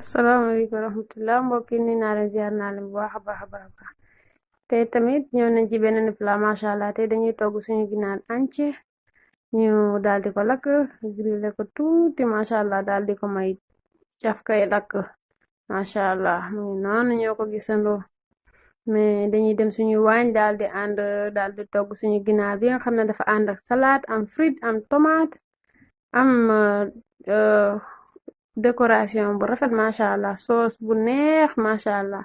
Asalaamaaleykum wa rahmatullah mbokk yi nuyu naa leen ziar naa leen bu baax a baax a baax a baax tey tamit ñëw nañ ci beneen plat macha allah tey dañuy togg suñu ginaar ance ñu daal di ko lakk grillé ko tuuti macha allah daal di ko may caf kay lakk macha allah mu ngi noonu ñoo ko gisandoo mais dañuy dem suñu waañ daal di ànd daal di togg suñu ginaar bi nga xam ne dafa ànd ak salade am frite am tomate am décoration bu rafet macha allah sauce bu neex macha allah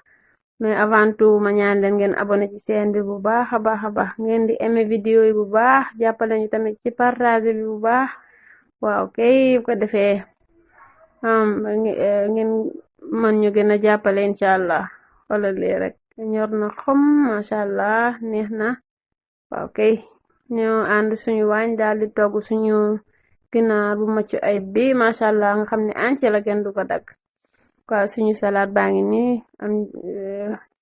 mais avant tout ma ñaan leen ngeen abonné ci chaîne bi bu baax a baax a baax ngeen di aimer vidéo yi bu baax jàppale ñu tamit ci partager bi bu baax waaw kay ko defee ngeen mën ñu gën a jàppale incha allah wala lii rek ñor na xom macha allah neex na waaw kay ñoo ànd suñu waañ daal di togg suñu ginaar bu macc ay bi macha allah nga xam ne ance la kenn du ko dagg waaw suñu salade baa ngi nii am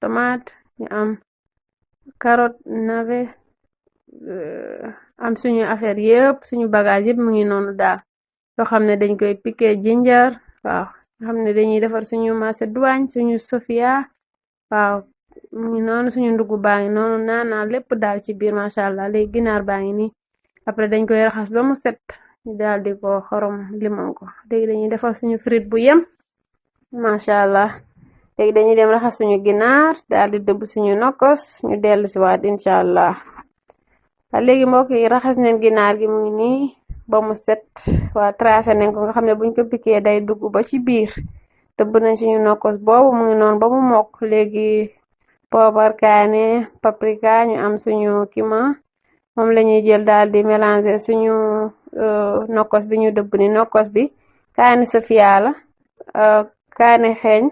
tomate ñu am carotte navet am suñu affaire yëpp suñu bagage yëpp mu ngi noonu daal yoo xam ne dañ koy piqué ginger waaw nga xam ne dañuy defar suñu macédoine suñu sofia waaw mu ngi noonu suñu ndugg baa ngi noonu naanaa lépp daal ci biir macha allah léegi ginaar baa ngi nii après dañ koy raxas ba mu set daal di ko xorom limon ko léegi dañuy defar suñu frite bu yem macha allah léegi dañuy dem raxas suñu ginaar daal di dëbb suñu nokkos ñu dellu si waat incha allah léegi mbokk yi raxas neen ginaar gi mu ngi nii ba mu set waa tracé nañ ko nga xam ne buñ ko piqué day dugg ba ci biir dëbb nañ suñu nokkos boobu mu ngi noonu ba mu mokk léegi poobar kaane paprika ñu am suñu kima moom lañuy jël daal di mélanger suñu nokkos bi ñu dëbb ni nokkos bi kaani sofia la kaani xeeñ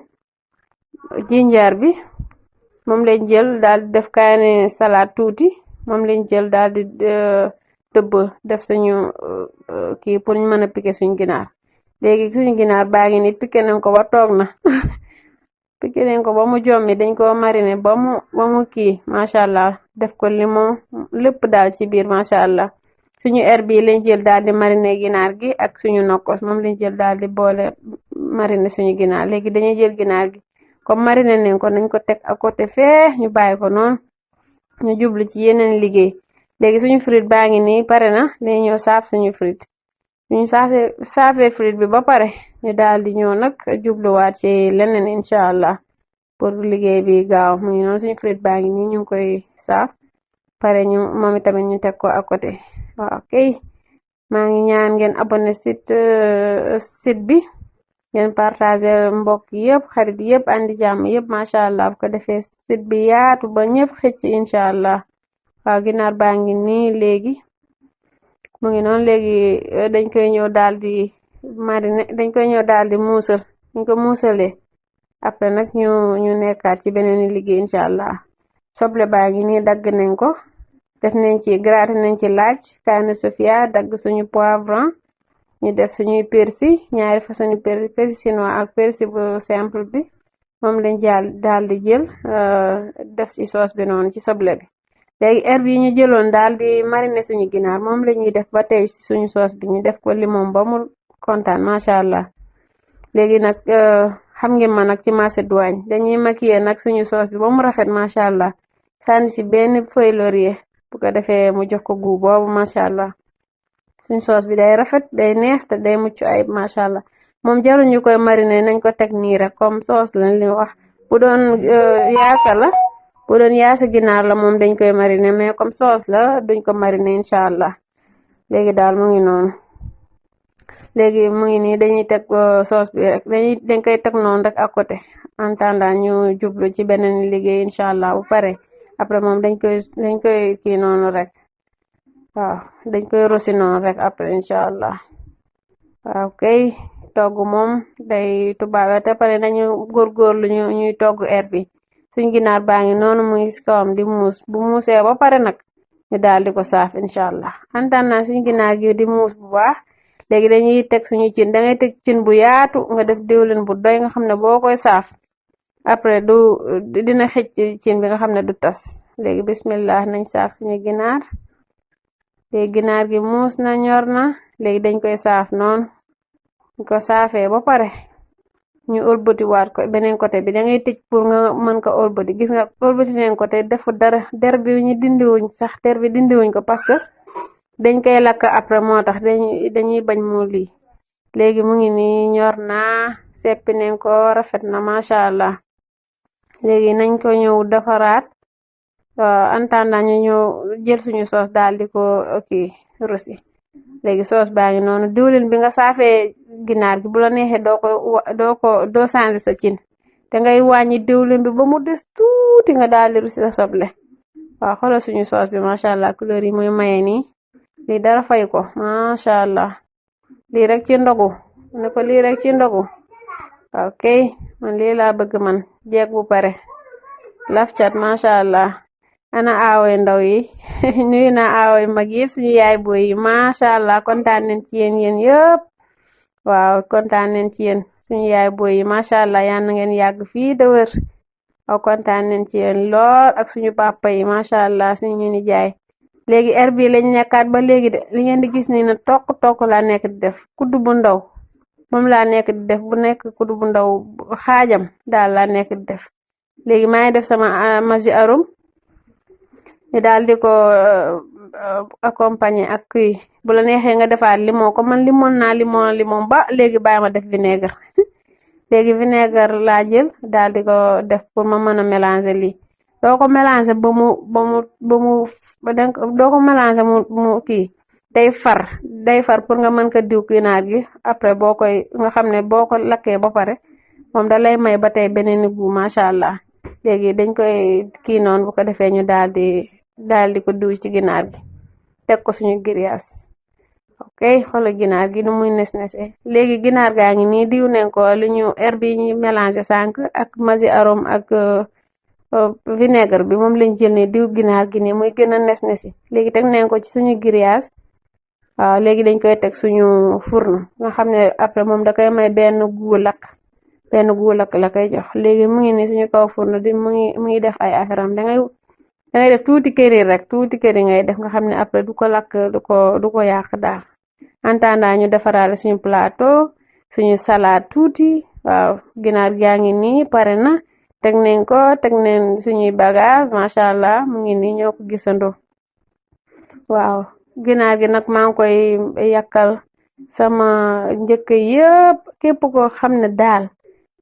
jinjar bi moom lañ jël daal di def kaani salade tuuti moom lañ jël daal di dëbb def suñu kii pour ñu mën a piqué suñu ginaar léegi suñu ginaar baa ngi ni piqué nañ ko ba toog na piqué nañ ko ba mu jommi dañ ko mariner ba mu kii macha allah def ko limon lépp daal ci biir macha allah suñu herbe bi lañ jël daal di mariner ginaar gi ak suñu nokkos moom lañ jël daal di boole mariner suñu ginaar léegi dañuy jël ginaar gi comme mariner nañ ko nañ ko teg à côté fee ñu bàyyi ko noonu ñu jublu ci yeneen liggéey léegi suñu frite baa ngi nii pare na dañu ñëw saaf suñu frite suñu saafee frite bi ba pare ñu daal di ñëw nag jubluwaat ci leneen incha allah pour liggéey bi gaaw mu ngi noonu suñu frite baa ngi nii ñu ngi koy saaf pare ñu moom itamit ñu teg ko à côté waaw kay maa ngi ñaan ngeen abonné site bi ngeen partager mbokk yëpp xarit yëpp andi jàmm yëpp macha allah bu ko defee site bi yaatu ba ñëpp xëcc incha allah waaw ginaar baa ngi nii léegi mu ngi noonu léegi dañ koy ñëw daal di mariner dañ koy ñëw daal di muusal ñu ko muusalee après nag ñu nekkaat ci beneen liggéey incha allah soble baa ngi nii dagg nañ ko def nañ ci graté nañ ci laaj kaani sofia dagg suñu poivron ñu def suñuy persil ñaari façon persil chinois ak persil bu simple bi moom lañ daal di jël def ci sauce bi noonu ci soble bi léegi herbe yi ñu jëloon daal di mariner suñu ginaar moom la ñuy def ba tey ci suñu sauce bi ñu def ko limon ba mu kontaan macha allah léegi nag xam ngeen ma nag ci macédoine dañuy maquiller nag suñu sauce bi ba mu rafet macha allah sànni ci benn feuille laurier bu ko defee mu jox ko goût boobu macha allah suñu sauce bi day rafet day neex te day mucc ayib macha allah moom jaruñu koy mariner nañ ko teg nii rek comme sauce lañ li wax bu doon yaasa la bu doon yaasa ginaar la moom dañ koy mariner mais comme sauce la duñ ko mariner incha allah léegi daal mu ngi noonu léegi mu ngi nii dañuy teg sauce bi rek dañ koy teg noonu rek à côté en attendant ñu jublu ci beneen liggéey incha allah bu pare après moom dañ koy kii noonu rek waaw dañ koy rosi noonu rek après incha allah waaw kay togg moom day tubaabe te pare nañu góorgóorlu ñuy togg herbe bi suñ ginaar baa ngi noonu muy ci kawam di muus bu muusee ba pare nag ñu daal di ko saaf incha allah antaan naa suñ ginaar gi di muus bu baax léegi dañuy teg suñu cin dangay teg cin bu yaatu nga def diwlin bu doy nga xam ne boo koy saaf après dina xëcc cin bi nga xam ne du tas léegi bismillah nañ saaf suñu ginaar léegi ginaar gi muus na ñor na léegi dañ koy saaf noonu ñu ko saafee ba pare ñu ëlbatiwaat ko beneen côté bi da ngay tëj pour nga mën ko ëlbati gis nga ëlbati neen côté defu dara der bi ñu dindiwuñ sax der bi dindiwuñ ko parce que dañ koy lakk après moo tax dañuy bañ mu lii léegi mu ngi ni ñor naa seppi neen ko rafet na masha Allah léegi nañ ko ñëw defaraat antanda ñu ñëw jël suñu soos daal di ko kii rosi léegi soos baa ngi noonu diwlin bi nga saafee ginaar gi bu la neexee doo changer sa cin te ngay wàññi diwlin bi ba mu des tuuti nga daal di rosi sa soble waaw xoolal suñu soos bi masha Allah couleur yi muy maye nii lii dara fay ko masha Allah lii rek ci ndogu ne ko lii rek ci ndogu ok man lii laa bëgg man jeeg bu pare laf cat masha Allah ana aawoy ndaw yi nuyu na aawoy mag yëpp suñu yaay boy yi masha Allah kontaan nañ ci yéen yëpp waaw kontaan nañ ci yéen suñu yaay boy yi masha Allah yal na ngeen yàgg fii de wër waaw kontaan nañ ci yéen lool ak suñu papa yi masha Allah suñu ñu ni jaay léegi heure bi lañ nekkaat ba léegi de li ngeen di gis ni na tokk laa nekk di def kuddu bu ndaw moom laa nekk di def bu nekk kuddu bu ndaw xaajam daal laa nekk di def léegi maa ngi def sama magi arôme ñu daal di ko accompagner ak kuy bu la neexee nga defaat limon ko man limon ba léegi bàyyi ma def vinaigre léegi vinaigre laa jël daal di ko def pour ma mën a mélanger lii doo ko mélanger doo ko mélanger mu kii day far pour nga mën ko diw ginaar gi après nga xam ne boo ko lakkee ba pare moom da lay may ba tey beneen gu masha Allah léegi dañ koy kii noonu bu ko defee ñu daal di ko diw ci ginaar gi teg ko suñu grillage ok xoolal ginaar gi nu muy nes-nese léegi ginaar gaa ngi nii diw nañ ko li ñu herbe yi ñu mélanger sànq ak magi arôme ak vinaigre bi moom lañ jël ne diw ginaar gi nii muy gën a nes-nesi léegi teg nañ ko ci suñu grillage waaw léegi dañ koy teg suñu fourneau nga xam ne après moom da koy may benn gu lakk la koy jox léegi mu ngi ni suñu kaw fourneau di mu ngi def ay affaire am dangay def tuuti këri rek tuuti këri ngay def nga xam ne après du ko lakk du ko yàq daal antanda ñu defaraale suñu plateau suñu salade tuuti waaw ginaar gaa ngi nii pare na teg nañ suñuy bagage masha Allah mu ngi nii ñoo ko gisandoo waaw ginaar gi nag maa ngi koy yàkkal sama njëkk yëpp képp koo xam ne daal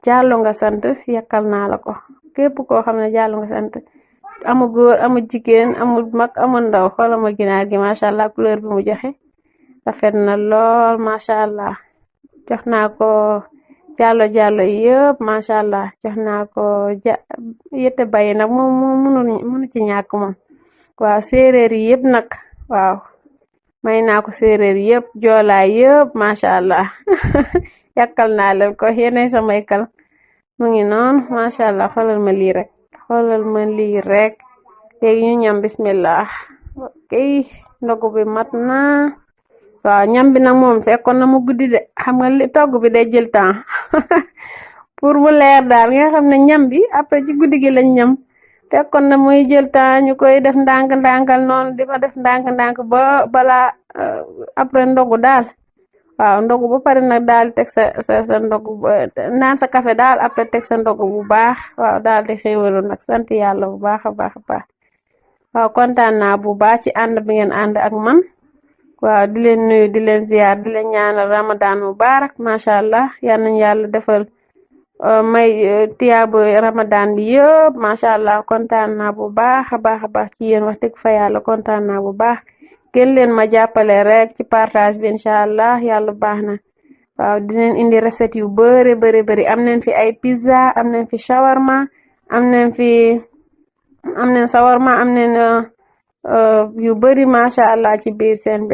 Jallow nga sant yàkkal naa la ko képp koo xam ne Jallow nga sant amu góor amu jigéen amul mag amul ndaw xoolal ma ginaar gi masha Allah couleur bi mu joxe rafet na lool masha Allah jox naa ko Jallow yëpp masha Allah jox naa ko yette bayi nag moom mënu ci ñàkk moom waaw séeréer yi yëpp nag waaw may naa ko séeréer yëpp joolaa yëpp masha Allah yàkkal naa leen ko yéenay samay kal mu ngi noonu masha Allah xoolal ma lii rek léegi ñu ñam bismillah ok ndogu bi mat na waaw ñam bi nag moom fekkoon na mu guddi de xam nga li togg bi day jël temps pour mu leer daal nga xam ne ñam bi après ci guddi gi lañ ñam fekkoon na muy jël temps ñu koy def ndànk-ndànkal noonu di ko def ndànk-ndànk ba balaa après ndogu daal waaw ndogu ba pare nag daal teg sa ndogu naan sa café daal après teg sa ndogu bu baax waaw daal di xéewalu nag sant yàlla bu baax a baax waaw kontaan naa bu baax ci ànd bi ngeen ànd ak man waaw di leen nuyu di leen ziar di leen ñaanal ramadan mubarak masha Allah yal nañu yàlla defal may tiyaabu ramadan bi yëpp masha Allah kontaan naa bu baax a baax ci yéen wax dëgg fa yàlla kontaan naa bu baax gën leen ma jàppale rek ci partage bi incha Allah yàlla baax na waaw dinañ indi recette yu bëri am nañ fi ay pizza am nañ fi shawarma am nañ sawarma am nañ yu bëri masha Allah ci biir seen